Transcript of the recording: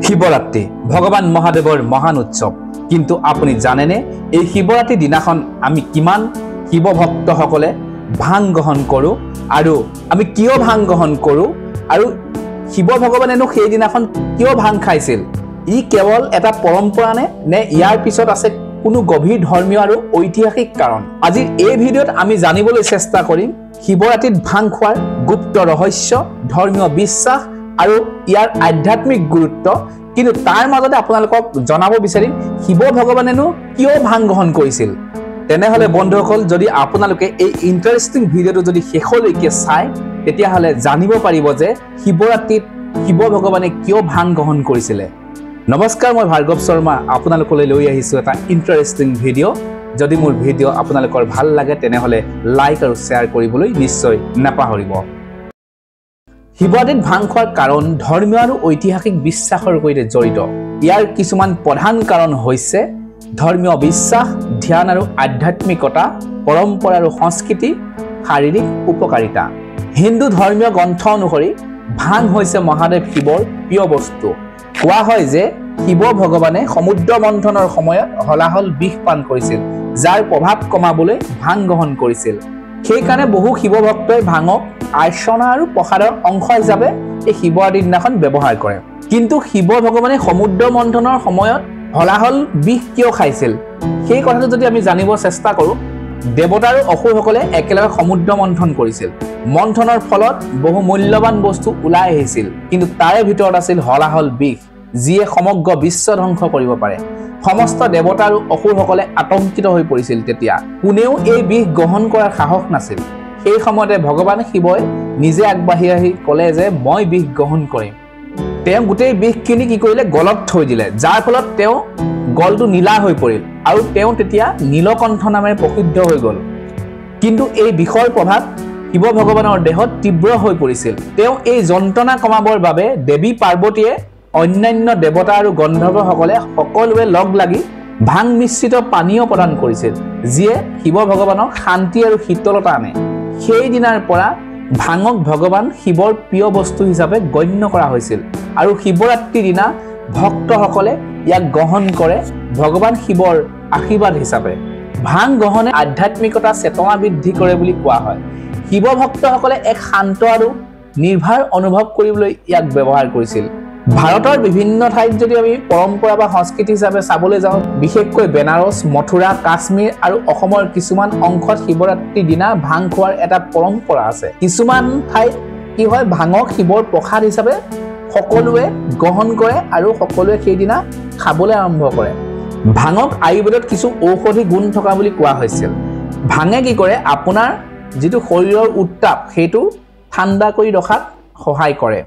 শিৱৰাত্ৰি ভগৱান মহাদেৱৰ মহান উৎসৱ। কিন্তু আপুনি জানেনে এই শিৱৰাত্ৰি দিনাখন আমি কিমান শিৱ ভক্তসকলে ভাং গ্ৰহণ কৰোঁ আৰু আমি কিয় ভাং গ্ৰহণ কৰোঁ আৰু শিৱ ভগৱানেনো সেইদিনাখন কিয় ভাং খাইছিল? ই কেৱল এটা পৰম্পৰা নে নে ইয়াৰ পিছত আছে কোনো গভীৰ ধৰ্মীয় আৰু ঐতিহাসিক কাৰণ? আজিৰ এই ভিডিঅ'ত আমি জানিবলৈ চেষ্টা কৰিম শিৱৰাত্ৰিত ভাং খোৱাৰ গুপ্ত ৰহস্য, ধৰ্মীয় বিশ্বাস আৰু ইয়াৰ আধ্যাত্মিক গুৰুত্ব। কিন্তু তাৰ মাজতে আপোনালোকক জনাব বিচাৰিম শিৱ ভগৱানেনো কিয় ভাং গ্ৰহণ কৰিছিল। তেনেহ'লে বন্ধুসকল, যদি আপোনালোকে এই ইণ্টাৰেষ্টিং ভিডিঅ'টো যদি শেষলৈকে চায় তেতিয়াহ'লে জানিব পাৰিব যে শিৱৰাত্ৰিত শিৱ ভগৱানে কিয় ভাং গ্ৰহণ কৰিছিলে। নমস্কাৰ, মই ভাৰ্গৱ শৰ্মা আপোনালোকলৈ লৈ আহিছোঁ এটা ইণ্টাৰেষ্টিং ভিডিঅ'। যদি মোৰ ভিডিঅ' আপোনালোকৰ ভাল লাগে তেনেহ'লে লাইক আৰু শ্বেয়াৰ কৰিবলৈ নিশ্চয় নাপাহৰিব। শিৱৰাত্ৰিত ভাং খোৱাৰ কাৰণ ধৰ্মীয় আৰু ঐতিহাসিক বিশ্বাসৰ সৈতে জড়িত। ইয়াৰ কিছুমান প্ৰধান কাৰণ হৈছে ধৰ্মীয় বিশ্বাস, ধ্যান আৰু আধ্যাত্মিকতা, পৰম্পৰা আৰু সংস্কৃতি, শাৰীৰিক উপকাৰিতা। হিন্দু ধৰ্মীয় গ্ৰন্থ অনুসৰি ভাং হৈছে মহাদেৱ শিৱৰ প্ৰিয় বস্তু। কোৱা হয় যে শিৱ ভগৱানে সমুদ্ৰ মন্থনৰ সময়ত হলাহল বিষ পান কৰিছিল, যাৰ প্ৰভাৱ কমাবলৈ ভাং গ্ৰহণ কৰিছিল। সেইকাৰণে বহু শিৱ ভক্তই ভাঙক আৰ্চনা আৰু প্ৰসাদৰ অংশ হিচাপে এই শিৱৰাত্ৰিৰ দিনাখন ব্যৱহাৰ কৰে। কিন্তু শিৱ ভগৱানে সমুদ্ৰ মন্থনৰ সময়ত হলাহল বিষ কিয় খাইছিল সেই কথাটো যদি আমি জানিব চেষ্টা কৰোঁ, দেৱতা আৰু অসুৰসকলে একেলগে সমুদ্ৰ মন্থন কৰিছিল। মন্থনৰ ফলত বহু মূল্যৱান বস্তু ওলাই আহিছিল, কিন্তু তাৰে ভিতৰত আছিল হলাহল বিষ, যিয়ে সমগ্ৰ বিশ্ব ধ্বংস কৰিব পাৰে। সমস্ত দেৱতা আৰু অসুৰসকলে আতংকিত হৈ পৰিছিল। তেতিয়া কোনেও এই বিষ গ্ৰহণ কৰাৰ সাহস নাছিল। সেই সময়তে ভগৱান শিৱই নিজে আগবাঢ়ি আহি ক'লে যে মই বিষ গ্ৰহণ কৰিম। তেওঁ গোটেই বিষখিনি কি কৰিলে, গলত থৈ দিলে, যাৰ ফলত তেওঁ গলটো নীলা হৈ পৰিল আৰু তেওঁ তেতিয়া নীলকণ্ঠ নামেৰে প্ৰসিদ্ধ হৈ গ'ল। কিন্তু এই বিষৰ প্ৰভাৱ শিৱ ভগৱানৰ দেহত তীব্ৰ হৈ পৰিছিল। তেওঁ এই যন্ত্ৰণা কমাবৰ বাবে দেৱী পাৰ্বতীয়ে অন্যান্য দেৱতা আৰু গন্ধৰ্বসকলে সকলোৱে লগ লাগি ভাং মিশ্ৰিত পানীয় প্ৰদান কৰিছিল, যিয়ে শিৱ ভগৱানক শান্তি আৰু শীতলতা আনে। সেইদিনাৰ পৰা ভাঙক ভগৱান শিৱৰ প্ৰিয় বস্তু হিচাপে গণ্য কৰা হৈছিল আৰু শিৱৰাত্ৰিৰ দিনা ভক্তসকলে ইয়াক গ্ৰহণ কৰে ভগৱান শিৱৰ আশীৰ্বাদ হিচাপে। ভাং গ্ৰহণে আধ্যাত্মিকতা চেতনা বৃদ্ধি কৰে বুলি কোৱা হয়। শিৱ ভক্তসকলে এক শান্ত আৰু নিৰ্ভাৰ অনুভৱ কৰিবলৈ ইয়াক ব্যৱহাৰ কৰিছিল। ভাৰতৰ বিভিন্ন ঠাইত যদি আমি পৰম্পৰা বা সংস্কৃতি হিচাপে চাবলৈ যাওঁ, বিশেষকৈ বেনাৰস, মথুৰা, কাশ্মীৰ আৰু অসমৰ কিছুমান অংশত শিৱৰাত্ৰিৰ দিনা ভাং খোৱাৰ এটা পৰম্পৰা আছে। কিছুমান ঠাইত কি হয়, ভাঙক শিৱৰ প্ৰসাদ হিচাপে সকলোৱে গ্ৰহণ কৰে আৰু সকলোৱে সেইদিনা খাবলৈ আৰম্ভ কৰে। ভাঙক আয়ুৰ্বেদত কিছু ঔষধি গুণ থকা বুলি কোৱা হৈছিল। ভাঙে কি কৰে, আপোনাৰ যিটো শৰীৰৰ উত্তাপ সেইটো ঠাণ্ডা কৰি ৰখাত সহায় কৰে।